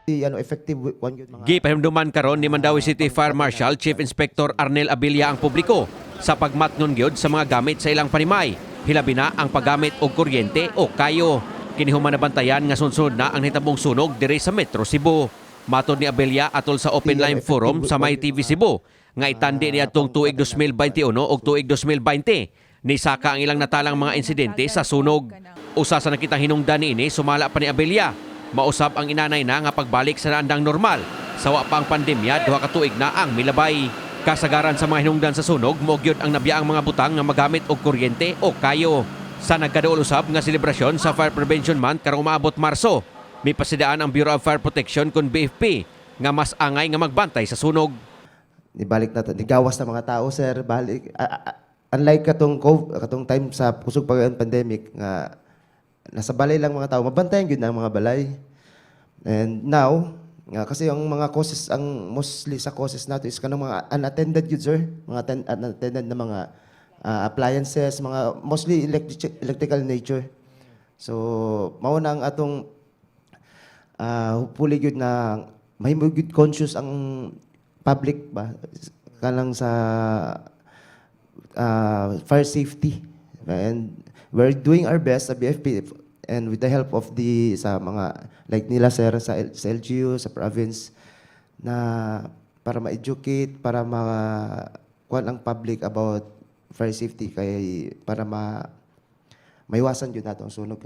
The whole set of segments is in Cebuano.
Ano, effective one yun mga Gipahinumduman karon ni Mandaue City Fire Marshal Chief Inspector Arnel Abilla ang publiko sa pagmatngon gyud sa mga gamit sa ilang panimay. Hilabi na ang paggamit og kuryente o kayo. Kini human nabantayan nga sunod na ang hitabong sunog diri sa Metro Cebu. Matod ni Abella atol sa Open Line Forum sa My TV Cebu nga itandi niadtong tuig 2021 ug tuig 2020 nisaka ang ilang natalang mga insidente sa sunog. Usa sa nakitang hinungdan niini, sumala pa ni Abella, mausab ang inanay na nga pagbalik sa naandang normal. Sawa pa ang pandemya, 2 ka tuig na ang milabay. Kasagaran sa mga hinungdan sa sunog, mao gyud ang nabiyaang mga butang nga magamit og kuryente o kayo. Sa nagkaduol usab nga selebrasyon sa Fire Prevention Month karong umaabot Marso, mipasidaan ang Bureau of Fire Protection kon BFP nga mas angay nga magbantay sa sunog. Nibalik na ta, nigawas na mga tao, sir, balik. Unlike katong time sa kusog pa ang pandemic nga nasa balay lang mga tao, mabantayan gyud na ang mga balay. And now, nga kasi ang mga causes, ang mostly sa causes nato is kanang mga unattended yun, sir. Mga unattended na mga appliances, mga mostly electrical nature. So, mao na ang atong hopefully gyud na mahimo gyud conscious ang public ba kanang sa fire safety, and we're doing our best sa BFP and with the help of the sa mga like nila, sir, sa LGU, sa province, na para ma-educate, para ma kuan ang public about fire safety kay para ma maiwasan gyud nato ang sunog.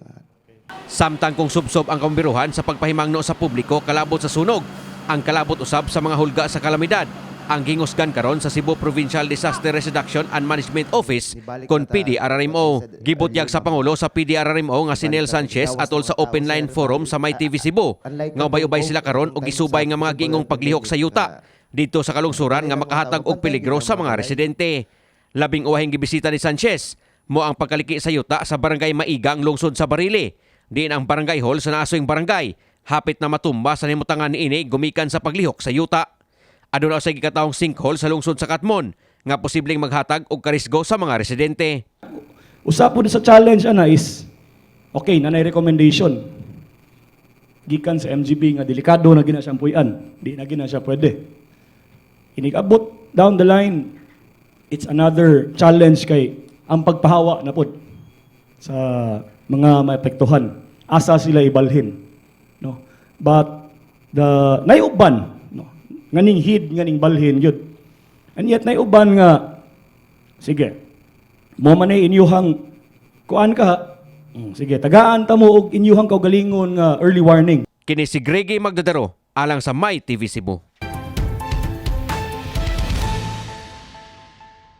Samtang kung subsob ang kambiruhan sa pagpahimangno sa publiko kalabot sa sunog, ang kalabot usab sa mga hulga sa kalamidad ang gingusgan karon sa Cebu Provincial Disaster Reduction and Management Office kon PDRRMO. Gibutyag sa Pangulo sa PDRRMO nga si Neil Sanchez atol sa Open Line Forum sa My TV Cebu nga ubay-ubay sila karon og gisubay nga mga giingong paglihok sa yuta dito sa kalungsuran nga makahatag og peligro sa mga residente. Labing uwahing gibisita ni Sanchez mao ang pagkaliki sa yuta sa Barangay Maigang, lungsod sa Barili. Diin ang barangay hall sa naasoyng barangay hapit na matumba sa nimutangan niini gumikan sa paglihok sa yuta. Aduna usay gikatawong sinkhole sa lungsod sa Katmon nga posibleng maghatag og karisgo sa mga residente. Usa po sa challenge ana is okay na recommendation gikan sa MGB nga delikado na gina siyang puy-an, di na gina siya pwede. Inig-abot down the line, it's another challenge kay ang pagpahawa na pod sa mga maepektuhan. Asa sila ibalhin, no? But the naiuban, no, nganing hid nganing balhin gyud. And yet naiuban nga sige mo man ay inyuhang kuan ka, sige, tagaan ta mo og inyuhang kaugalingon nga early warning. Kini si Greggy Magdadaro alang sa My TV Cebu.